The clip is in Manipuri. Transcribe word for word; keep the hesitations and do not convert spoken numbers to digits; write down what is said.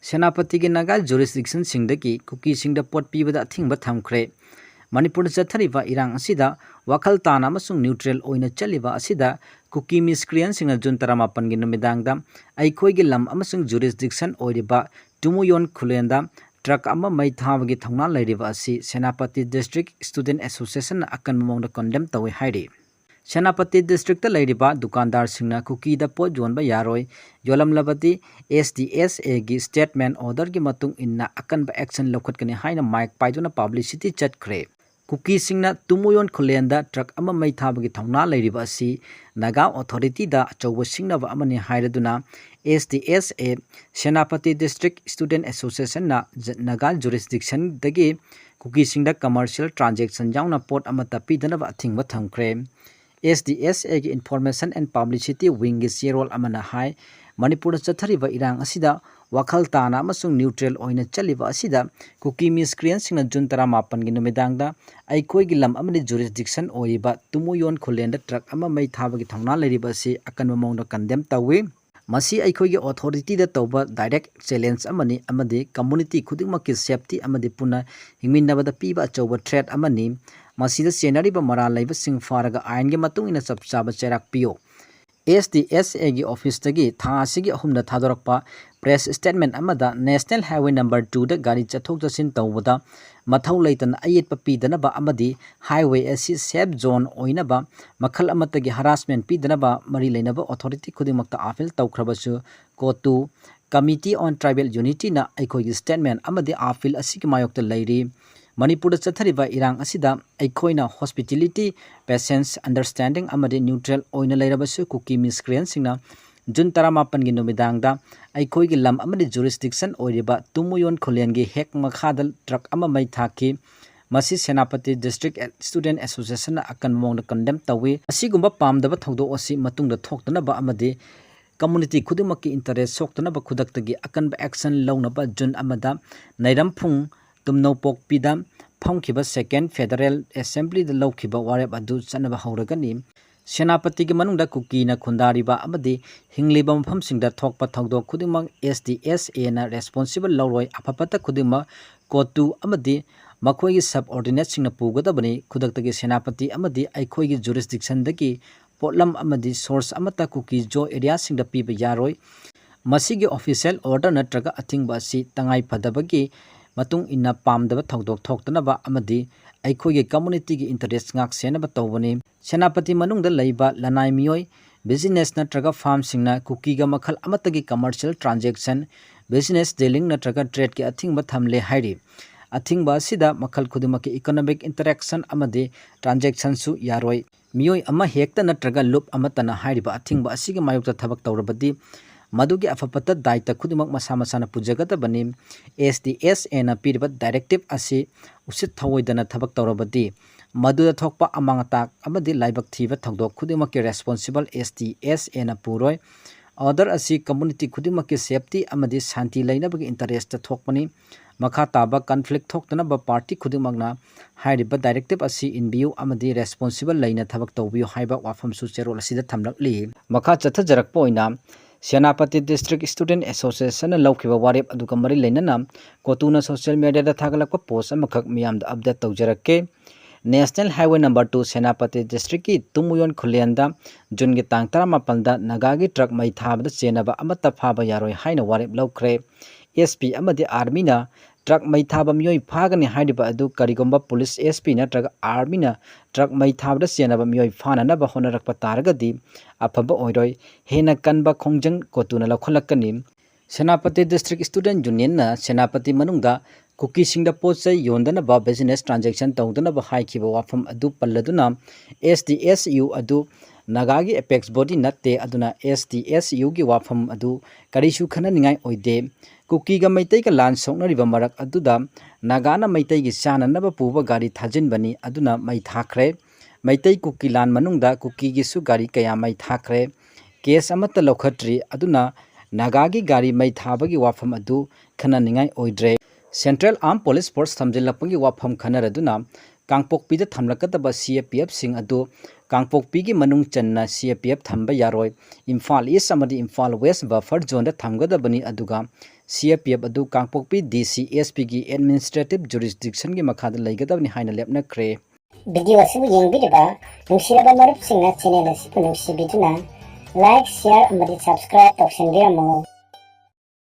ꯁꯦꯅꯥꯄꯇꯤꯒꯤ ꯅꯥꯒꯥ ꯖꯨꯔꯤꯁꯗꯤꯛꯁꯟꯁꯤꯡꯗꯒꯤ ꯀꯨꯀꯤꯁꯤꯡꯗ ꯄꯣꯠ ꯄꯤꯕꯗ ꯑꯊꯤꯡꯕ ꯊꯝꯈ꯭ꯔꯦ꯫ ꯃꯅꯤꯄꯨꯔꯗ ꯆꯠꯊꯔꯤꯕ ꯏꯔꯥꯡ ꯑꯁꯤꯗ ꯋꯥꯈꯜ ꯇꯥꯅ ꯑꯃꯁꯨꯡ ꯅ꯭ꯌꯨꯇ꯭ꯔꯦꯜ ꯑꯣꯏꯅ ꯆꯠꯂꯤꯕ ꯑꯁꯤꯗ ꯀꯨꯀꯤ ꯃꯤꯁꯀ꯭ꯔꯤꯌꯟꯁꯤꯡꯅ ꯖꯨꯟ ꯇꯔꯥꯃꯥꯄꯟꯒꯤ ꯅꯨꯃꯤꯗꯥꯡꯗ ꯑꯩꯈꯣꯏꯒꯤ ꯂꯝ ꯑꯃꯁꯨꯡ ꯖꯨꯔꯤꯁꯗꯤꯛꯁꯟ ꯑꯣꯏꯔꯤꯕ ꯇꯨꯃꯨꯌꯣꯟ ꯈꯨꯂꯦꯟꯗ ꯇ꯭ꯔꯛ ꯑꯃ ꯃꯩ ꯊꯥꯕꯒꯤ ꯊꯧꯅꯥ ꯂꯩꯔꯤꯕ ꯑꯁꯤ ꯁꯦꯅꯥꯄꯇꯤ ꯗꯤꯁꯇ꯭ꯔꯤꯛ ꯁ꯭ꯇꯨꯗꯦꯟꯠ ꯑꯦꯁꯣꯁꯤꯌꯦꯁꯟꯅ ꯑꯀꯟꯕ ꯃꯑꯣꯡꯗ ꯀꯟꯗꯦꯝ ꯇꯧꯏ ꯍꯥꯏꯔꯤ꯫ ꯁꯦꯅꯥꯄꯇꯤ ꯗꯤꯁꯇ꯭ꯔꯤꯛꯇ ꯂꯩꯔꯤꯕ ꯗꯨꯀꯥꯟꯗꯥꯔꯁꯤꯡꯅ ꯀꯨꯀꯤꯗ ꯄꯣꯠ ꯌꯣꯟꯕ ꯌꯥꯔꯣꯏ, ꯌꯣꯜꯂꯝꯂꯕꯗꯤ ꯑꯦꯁ ꯗꯤ ꯑꯦꯁ ꯑꯦꯒꯤ ꯁ꯭ꯇꯦꯠꯃꯦꯟ ꯑꯣꯔꯗꯔꯒꯤ ꯃꯇꯨꯡ ꯏꯟꯅ ꯑꯀꯟꯕ ꯑꯦꯛꯁꯟ ꯂꯧꯈꯠꯀꯅꯤ ꯍꯥꯏꯅ ꯃꯥꯏꯛ ꯄꯥꯏꯗꯨꯅ ꯄꯕ꯭ꯂꯤꯁꯤꯇꯤ ꯆꯠꯈ꯭ꯔꯦ꯫ ꯀꯨꯀꯤꯁꯤꯡꯅ ꯇꯨꯃꯨꯌꯣꯟ ꯈꯨꯂꯦꯟꯗ ꯇ꯭ꯔꯛ ꯑꯃ ꯃꯩ ꯊꯥꯕꯒꯤ ꯊꯧꯅꯥ ꯂꯩꯔꯤꯕ ꯑꯁꯤ ꯅꯥꯒꯥ ꯑꯣꯊꯣꯔꯤꯇꯤꯗ ꯑꯆꯧꯕ ꯁꯤꯡꯅꯕ ꯑꯃꯅꯤ ꯍꯥꯏꯔꯗꯨꯅ ꯑꯦꯁ ꯗꯤ ꯑꯦꯁ ꯑꯦ, ꯁꯦꯅꯥꯄꯇꯤ ꯗꯤꯁꯇ꯭ꯔꯤꯛ ꯁ꯭ꯇꯨꯗꯦꯟꯠ ꯑꯦꯁꯣꯁꯤꯌꯦꯁꯟꯅ ꯖ-, ꯅꯥꯒꯥ ꯖꯨꯔꯤꯁꯗꯤꯛꯁꯟꯗꯒꯤ ꯀꯨꯀꯤꯁꯤꯡꯗ ꯀꯃꯔꯁꯤꯌꯦꯜ ꯇ꯭ꯔꯥꯟꯖꯦꯛꯁꯟ ꯌꯥꯎꯅ ꯄꯣꯠ ꯑꯃꯠꯇ ꯄꯤꯗꯅꯕ ꯑꯊꯤꯡꯕ ꯊꯝꯈ꯭ꯔꯦ꯫ ꯑꯦꯁ ꯗꯤ ꯑꯦꯁ ꯑꯦꯒꯤ ꯏꯟꯐꯣꯔꯃꯦꯁꯟ ꯑꯦꯟ ꯄꯕ꯭ꯂꯤꯁꯤꯇꯤ ꯋꯤꯡꯒꯤ ꯆꯦꯔꯣꯜ ꯑꯃꯅ ꯍꯥꯏ, ꯃꯅꯤꯄꯨꯔꯗ ꯆꯠꯊꯔꯤꯕ ꯏꯔꯥꯡ ꯑꯁꯤꯗ ꯋꯥꯈꯜ ꯇꯥꯅ ꯑꯃꯁꯨꯡ ꯅ꯭ꯌꯨꯇ꯭ꯔꯦꯜ ꯑꯣꯏꯅ ꯆꯠꯂꯤꯕ ꯑꯁꯤꯗ ꯀꯨꯀꯤ ꯃꯤꯁꯀ꯭ꯔꯤꯌꯟꯁꯤꯡꯅ ꯖꯨꯟ ꯇꯔꯥꯃꯥꯄꯟꯒꯤ ꯅꯨꯃꯤꯗꯥꯡꯗ ꯑꯩꯈꯣꯏꯒꯤ ꯂꯝ ꯑꯃꯗꯤ ꯖꯨꯔꯤꯁꯗꯤꯛꯁꯟ ꯑꯣꯏꯔꯤꯕ ꯇꯨꯃꯨꯌꯣꯟ ꯈꯨꯂꯦꯟꯗ ꯇ꯭ꯔꯛ ꯑꯃ ꯃꯩ ꯊꯥꯕꯒꯤ ꯊꯧꯅꯥ ꯂꯩꯔꯤꯕ ꯑꯁꯤ ꯑꯀꯟꯕ ꯃꯑꯣꯡꯗ ꯀꯟꯗꯦꯝ ꯇꯧꯏ꯫ ꯃꯁꯤ ꯑꯩꯈꯣꯏꯒꯤ ꯑꯣꯊꯣꯔꯤꯇꯤꯗ ꯇꯧꯕ ꯗꯥꯏꯔꯦꯛ ꯆꯦꯂꯦꯟꯖ ꯑꯃꯅꯤ ꯑꯃꯗꯤ ꯀꯝꯃꯨꯅꯤꯇꯤ ꯈꯨꯗꯤꯡꯃꯛꯀꯤ ꯁꯦꯐꯇꯤ ꯑꯃꯗꯤ ꯄꯨꯟꯅ ꯍꯤꯡꯃꯤꯟꯅꯕꯗ ꯄꯤꯕ ꯑꯆꯧꯕ ꯊ꯭ꯔꯦꯠ ꯑꯃꯅꯤ꯫ ꯃꯁꯤꯗ ꯆꯦꯟꯅꯔꯤꯕ ꯃꯔꯥꯜ ꯂꯩꯕꯁꯤꯡ ꯐꯥꯔꯒ ꯑꯥꯏꯟꯒꯤ ꯃꯇꯨꯡ ꯏꯟꯅ ꯆꯞ ꯆꯥꯕ ꯆꯩꯔꯥꯛ ꯄꯤꯌꯨ꯫ ꯑꯦꯁ ꯗꯤ ꯑꯦꯁ ꯑꯦꯒꯤ ꯑꯣꯐꯤꯁꯇꯒꯤ ꯊꯥ ꯑꯁꯤꯒꯤ ꯑꯍꯨꯝꯗ ꯊꯥꯗꯣꯔꯛꯄ ꯄ꯭ꯔꯦꯁ ꯁ꯭ꯇꯦꯠꯃꯦꯟ ꯑꯃꯗ ꯅꯦꯁꯅꯦꯜ ꯍꯥꯏꯋꯦ ꯅꯝꯕꯔ ꯇꯨꯗ ꯒꯥꯔꯤ ꯆꯠꯊꯣꯛ ꯆꯠꯁꯤꯟ ꯇꯧꯕꯗ ꯃꯊꯧ ꯂꯩꯇꯅ ꯑꯌꯦꯠꯄ ꯄꯤꯗꯅꯕ ꯑꯃꯗꯤ ꯍꯥꯏꯋꯦ ꯑꯁꯤ ꯁꯦꯐ ꯖꯣꯟ ꯑꯣꯏꯅꯕ ꯃꯈꯜ ꯑꯃꯠꯇꯒꯤ ꯍꯔꯥꯁꯃꯦꯟ ꯄꯤꯗꯅꯕ ꯃꯔꯤ ꯂꯩꯅꯕ ꯑꯣꯊꯣꯔꯤꯇꯤ ꯈꯨꯗꯤꯡꯃꯛꯇ ꯑꯥꯄꯤꯜ ꯇꯧꯈ꯭ꯔꯕꯁꯨ, ꯀꯣꯇꯨ Committee on Tribal Unityꯅ ꯑꯩꯈꯣꯏꯒꯤ ꯁ꯭ꯇꯦꯠꯃꯦꯟ ꯑꯃꯗꯤ ꯑꯥꯄꯤꯜ ꯑꯁꯤꯒꯤ ꯃꯥꯌꯣꯛꯇ ꯂꯩꯔꯤ꯫ ꯃꯅꯤꯄꯨꯔꯗ ꯆꯠꯊꯔꯤꯕ ꯏꯔꯥꯡ ꯑꯁꯤꯗ ꯑꯩꯈꯣꯏꯅ ꯍꯣꯁꯄꯤꯇꯦꯂꯤꯇꯤ, ꯄꯦꯁꯦꯟꯁ, ꯑꯟꯗꯔꯁ꯭ꯇꯦꯟꯗꯤꯡ ꯑꯃꯗꯤ ꯅ꯭ꯌꯨꯇ꯭ꯔꯦꯜ ꯑꯣꯏꯅ ꯂꯩꯔꯕꯁꯨ ꯀꯨꯀꯤ ꯃꯤꯁꯀ꯭ꯔꯤꯌꯟꯁꯤꯡꯅ ꯖꯨꯟ ꯇꯔꯥꯃꯥꯄꯟꯒꯤ ꯅꯨꯃꯤꯗꯥꯡꯗ ꯑꯩꯈꯣꯏꯒꯤ ꯂꯝ ꯑꯃꯗꯤ ꯖꯨꯔꯤꯁꯗꯤꯛꯁꯟ ꯑꯣꯏꯔꯤꯕ ꯇꯨꯃꯨꯌꯣꯟ ꯈꯨꯂꯦꯟꯒꯤ ꯍꯦꯛ ꯃꯈꯥꯗ ꯇ꯭ꯔꯛ ꯑꯃ ꯃꯩ ꯊꯥꯈꯤ꯫ ꯃꯁꯤ ꯁꯦꯅꯥꯄꯇꯤ ꯗꯤꯁꯇ꯭ꯔꯤꯛ ꯁ꯭ꯇꯨꯗꯦꯟꯠ ꯑꯦꯁꯣꯁꯤꯌꯦꯁꯟꯅ ꯑꯀꯟꯕ ꯃꯑꯣꯡꯗ ꯀꯟꯗꯦꯝ ꯇꯧꯏ꯫ ꯑꯁꯤꯒꯨꯝꯕ ꯄꯥꯝꯗꯕ ꯊꯧꯗꯣꯛ ꯑꯁꯤ ꯃꯇꯨꯡꯗ ꯊꯣꯛꯇꯅꯕ ꯑꯃꯗꯤ ꯀꯝꯃꯨꯅꯤꯇꯤ ꯈꯨꯗꯤꯡꯃꯛꯀꯤ ꯏꯟꯇꯔꯦꯁ ꯁꯣꯛꯇꯅꯕ ꯈꯨꯗꯛꯇꯒꯤ ꯑꯀꯟꯕ ꯑꯦꯛꯁꯟ ꯂꯧꯅꯕ ꯖꯨꯟ ꯑꯃꯗ ꯅꯩꯔꯝꯐꯨꯡ ꯇꯨꯝꯅꯧꯄꯣꯛꯄꯤꯗ ꯐꯝꯈꯤꯕ ꯁꯦꯀꯦꯟ ꯐꯦꯗꯔꯦꯜ ꯑꯦꯁꯦꯝꯕ꯭ꯂꯤꯗ ꯂꯧꯈꯤꯕ ꯋꯥꯔꯦꯞ ꯑꯗꯨ ꯆꯠꯅꯕ ꯍꯧꯔꯒꯅꯤ꯫ ꯁꯦꯅꯥꯄꯇꯤꯒꯤ ꯃꯅꯨꯡꯗ ꯀꯨꯀꯤꯅ ꯈꯨꯟꯗꯥꯔꯤꯕ ꯑꯃꯗꯤ ꯍꯤꯡꯂꯤꯕ ꯃꯐꯝꯁꯤꯡꯗ ꯊꯣꯛꯄ ꯊꯧꯗꯣꯛ ꯈꯨꯗꯤꯡꯃꯛ S D S Aꯅ responsible ꯂꯧꯔꯣꯏ꯫ ꯑꯐ ꯐꯠꯇ ꯈꯨꯗꯤꯡꯃꯛ ꯀꯣꯇꯨ ꯑꯃꯗꯤ ꯃꯈꯣꯏꯒꯤ subordinateꯁꯤꯡꯅ ꯄꯨꯒꯗꯕꯅꯤ꯫ ꯈꯨꯗꯛꯇꯒꯤ ꯁꯦꯅꯥꯄꯇꯤ ꯑꯃꯗꯤ ꯑꯩꯈꯣꯏꯒꯤ jurisdictionꯗꯒꯤ ꯄꯣꯠꯂꯝ ꯑꯃꯗꯤ source ꯑꯃꯠꯇ ꯀꯨꯀꯤ ꯖꯣ areaꯁꯤꯡꯗ ꯄꯤꯕ ꯌꯥꯔꯣꯏ꯫ ꯃꯁꯤꯒꯤ official order ꯅꯠꯇ꯭ꯔꯒ ꯑꯊꯤꯡꯕ ꯑꯁꯤ ꯇꯉꯥꯏ ꯐꯗꯕꯒꯤ ꯃꯇꯨꯡ ꯏꯟꯅ ꯄꯥꯝꯗꯕ ꯊꯧꯗꯣꯛ ꯊꯣꯛꯇꯅꯕ ꯑꯃꯗꯤ ꯑꯩꯈꯣꯏꯒꯤ communityꯒꯤ interest ꯉꯥꯛ ꯁꯦꯟꯅꯕ ꯇꯧꯕꯅꯤ꯫ ꯁꯦꯅꯥꯄꯇꯤ ꯃꯅꯨꯡꯗ ꯂꯩꯕ ꯂꯅꯥꯏ ꯃꯤꯑꯣꯏ, business ꯅꯠꯇ꯭ꯔꯒ firmꯁꯤꯡꯅ ꯀꯨꯀꯤꯒ ꯃꯈꯜ ꯑꯃꯠꯇꯒꯤ commercial transaction, business dealing ꯅꯠꯇ꯭ꯔꯒ tradeꯀꯤ ꯑꯊꯤꯡꯕ ꯊꯝꯂꯦ ꯍꯥꯏꯔꯤ꯫ ꯑꯊꯤꯡꯕ ꯑꯁꯤꯗ ꯃꯈꯜ ꯈꯨꯗꯤꯡꯃꯛꯀꯤ economic interaction ꯑꯃꯗꯤ transactionꯁꯨ ꯌꯥꯔꯣꯏ꯫ ꯃꯤꯑꯣꯏ ꯑꯃ ꯍꯦꯛꯇ ꯅꯠꯇ꯭ꯔꯒ ꯂꯨꯞ ꯑꯃꯠꯇꯅ ꯍꯥꯏꯔꯤꯕ ꯑꯊꯤꯡꯕ ꯑꯁꯤꯒꯤ ꯃꯥꯌꯣꯛꯇ ꯊꯕꯛ ꯇꯧꯔꯕꯗꯤ, ꯃꯗꯨꯒꯤ ꯑꯐ ꯐꯠꯇ ꯗꯥꯏꯇ ꯈꯨꯗꯤꯡꯃꯛ ꯃꯁꯥ ꯃꯁꯥꯅ ꯄꯨꯖꯒꯗꯕꯅꯤ꯫ S D S Aꯅ ꯄꯤꯔꯤꯕ directive ꯑꯁꯤ ꯎꯁꯤꯠ ꯊꯑꯣꯏꯗꯅ ꯊꯕꯛ ꯇꯧꯔꯕꯗꯤ, ꯃꯗꯨꯗ ꯊꯣꯛꯄ ꯑꯃꯥꯡ ꯑꯇꯥ ꯑꯃꯗꯤ ꯂꯥꯏꯕꯛ ꯊꯤꯕ ꯊꯧꯗꯣꯛ ꯈꯨꯗꯤꯡꯃꯛꯀꯤ responsible S D S Aꯅ ꯄꯨꯔꯣꯏ꯫ Order ꯑꯁꯤ community ꯈꯨꯗꯤꯡꯃꯛꯀꯤ safety ꯑꯃꯗꯤ ꯁꯥꯟꯇꯤ ꯂꯩꯅꯕꯒꯤ interestꯇ ꯊꯣꯛꯄꯅꯤ꯫ ꯃꯈꯥ ꯇꯥꯕ conflict ꯊꯣꯛꯇꯅꯕ party ꯈꯨꯗꯤꯡꯃꯛꯅ ꯍꯥꯏꯔꯤꯕ directive ꯑꯁꯤ ꯏꯟꯕꯤꯌꯨ ꯑꯃꯗꯤ responsible ꯂꯩꯅ ꯊꯕꯛ ꯇꯧꯕꯤꯌꯨ ꯍꯥꯏꯕ ꯋꯥꯐꯝꯁꯨ ꯆꯦꯔꯣꯜ ꯑꯁꯤꯗ ꯊꯝꯂꯛꯂꯤ꯫ ꯃꯈꯥ ꯆꯠꯊꯖꯔꯛꯄ ꯑꯣꯏꯅ ꯁꯦꯅꯥꯄꯇꯤ District Student Associationꯅ ꯂꯧꯈꯤꯕ ꯋꯥꯔꯦꯞ ꯑꯗꯨꯒ ꯃꯔꯤ ꯂꯩꯅꯅ ꯀꯣꯇꯨꯅ social mediaꯗ ꯊꯥꯒꯠꯂꯛꯄ post ꯑꯃꯈꯛ ꯃꯤꯌꯥꯝꯗ update ꯇꯧꯖꯔꯛꯀꯦ꯫ National Highway number two Senapati Districtꯀꯤ ꯇꯨꯡꯃꯌꯣꯟ ꯈꯨꯂꯦꯟꯗ Juneꯒꯤ ꯇꯥꯡ ꯇꯔꯥꯃꯥꯄꯜꯗ ꯅꯥꯒꯥꯒꯤ truck ꯃꯩ ꯊꯥꯕꯗ ꯆꯦꯟꯅꯕ ꯑꯃꯠꯇ ꯐꯥꯕ ꯌꯥꯔꯣꯏ ꯍꯥꯏꯅ ꯋꯥꯔꯦꯞ ꯂꯧꯈ꯭ꯔꯦ꯫ S P ꯑꯃꯗꯤ armyꯅ truck ꯃꯩ ꯊꯥꯕ ꯃꯤꯑꯣꯏ ꯐꯥꯒꯅꯤ ꯍꯥꯏꯔꯤꯕ ꯑꯗꯨ ꯀꯔꯤꯒꯨꯝꯕ police, S P ꯅꯠꯇ꯭ꯔꯒ armyꯅ truck ꯃꯩ ꯊꯥꯕꯗ ꯆꯦꯟꯅꯕ ꯃꯤꯑꯣꯏ ꯐꯥꯅꯅꯕ ꯍꯣꯠꯅꯔꯛꯄ ꯇꯥꯔꯒꯗꯤ ꯑꯐꯕ ꯑꯣꯏꯔꯣꯏ꯫ ꯍꯦꯟꯅ ꯀꯟꯕ ꯈꯣꯡꯖꯪ ꯀꯣꯇꯨꯅ ꯂꯧꯈꯠꯂꯛꯀꯅꯤ꯫ ꯁꯦꯅꯥꯄꯇꯤ District Student Unionꯅ ꯁꯦꯅꯥꯄꯇꯤ ꯃꯅꯨꯡꯗ ꯀꯨꯀꯤꯁꯤꯡꯗ ꯄꯣꯠ ꯆꯩ ꯌꯣꯟꯗꯅꯕ, business transaction ꯇꯧꯗꯅꯕ ꯍꯥꯏꯈꯤꯕ ꯋꯥꯐꯝ ꯑꯗꯨ ꯄꯜꯂꯗꯨꯅ, S D S U ꯑꯗꯨ ꯅꯥꯒꯥꯒꯤ apex body ꯅꯠꯇꯦ, ꯑꯗꯨꯅ S D S Uꯒꯤ ꯋꯥꯐꯝ ꯑꯗꯨ ꯀꯔꯤꯁꯨ ꯈꯟꯅꯅꯤꯡꯉꯥꯏ ꯑꯣꯏꯗꯦ꯫ ꯀꯨꯀꯤꯒ ꯃꯩꯇꯩꯒ ꯂꯥꯟ ꯁꯣꯛꯅꯔꯤꯕ ꯃꯔꯛ ꯑꯗꯨꯗ ꯅꯥꯒꯥꯅ ꯃꯩꯇꯩꯒꯤ ꯆꯥꯅꯅꯕ ꯄꯨꯕ ꯒꯥꯔꯤ ꯊꯥꯖꯤꯟꯕꯅꯤ, ꯑꯗꯨꯅ ꯃꯩ ꯊꯥꯈ꯭ꯔꯦ꯫ ꯃꯩꯇꯩ ꯀꯨꯀꯤ ꯂꯥꯟ ꯃꯅꯨꯡꯗ ꯀꯨꯀꯤꯒꯤꯁꯨ ꯒꯥꯔꯤ ꯀꯌꯥ ꯃꯩ ꯊꯥꯈ꯭ꯔꯦ꯫ Case ꯑꯃꯠꯇ ꯂꯧꯈꯠꯇ꯭ꯔꯤ, ꯑꯗꯨꯅ ꯅꯥꯒꯥꯒꯤ ꯒꯥꯔꯤ ꯃꯩ ꯊꯥꯕꯒꯤ ꯋꯥꯐꯝ ꯑꯗꯨ ꯈꯟꯅꯅꯤꯡꯉꯥꯏ ꯑꯣꯏꯗ꯭ꯔꯦ꯫ Central Armed Police Force ꯊꯝꯖꯤꯜꯂꯛꯄꯒꯤ ꯋꯥꯐꯝ ꯈꯟꯅꯔꯗꯨꯅ ꯀꯥꯡꯄꯣꯛꯄꯤꯗ ꯊꯝꯂꯛꯀꯗꯕ C A P Fꯁꯤꯡ ꯑꯗꯨ ꯀꯥꯡꯄꯣꯛꯄꯤꯒꯤ ꯃꯅꯨꯡ ꯆꯟꯅ ꯁꯤ ꯑꯦ ꯄꯤ ꯑꯦꯐ ꯊꯝꯕ ꯌꯥꯔꯣꯏ꯫ ꯏꯝꯐꯥꯜ ꯏꯁ ꯑꯃꯗꯤ ꯏꯝꯐꯥꯜ ꯋꯦꯁ ꯕꯐꯔ ꯖꯣꯟꯗ ꯊꯝꯒꯗꯕꯅꯤ, ꯑꯗꯨꯒ ꯁꯤ ꯑꯦ ꯄꯤ ꯑꯦꯐ ꯑꯗꯨ ꯀꯥꯡꯄꯣꯛꯄꯤ ꯗꯤ ꯁꯤ ꯑꯦꯁ ꯄꯤꯒꯤ ꯑꯦꯗꯃꯤꯅꯤꯁꯇ꯭ꯔꯦꯇꯤꯚ ꯖꯨꯔꯤꯁꯗꯤꯛꯁꯟꯒꯤ ꯃꯈꯥꯗ ꯂꯩꯒꯗꯕꯅꯤ ꯍꯥꯏꯅ ꯂꯦꯞꯅꯈ꯭ꯔꯦ꯫ ꯚꯤꯗꯤꯑꯣ ꯑꯁꯤꯕꯨ ꯌꯦꯡꯕꯤꯔꯤꯕ ꯅꯨꯡꯁꯤꯔꯕ ꯃꯔꯨꯞꯁꯤꯡꯅ ꯆꯦꯅꯦꯜ ꯑꯁꯤꯕꯨ ꯅꯨꯡꯁꯤꯕꯤꯗꯨꯅ ꯂꯥꯏꯛ, ꯁꯤꯌꯥꯔ ꯑꯃꯗꯤ ꯁꯕꯁꯀ꯭ꯔꯥꯏꯕ ꯇꯧꯁꯤꯟꯕꯤꯔꯝꯃꯨ꯫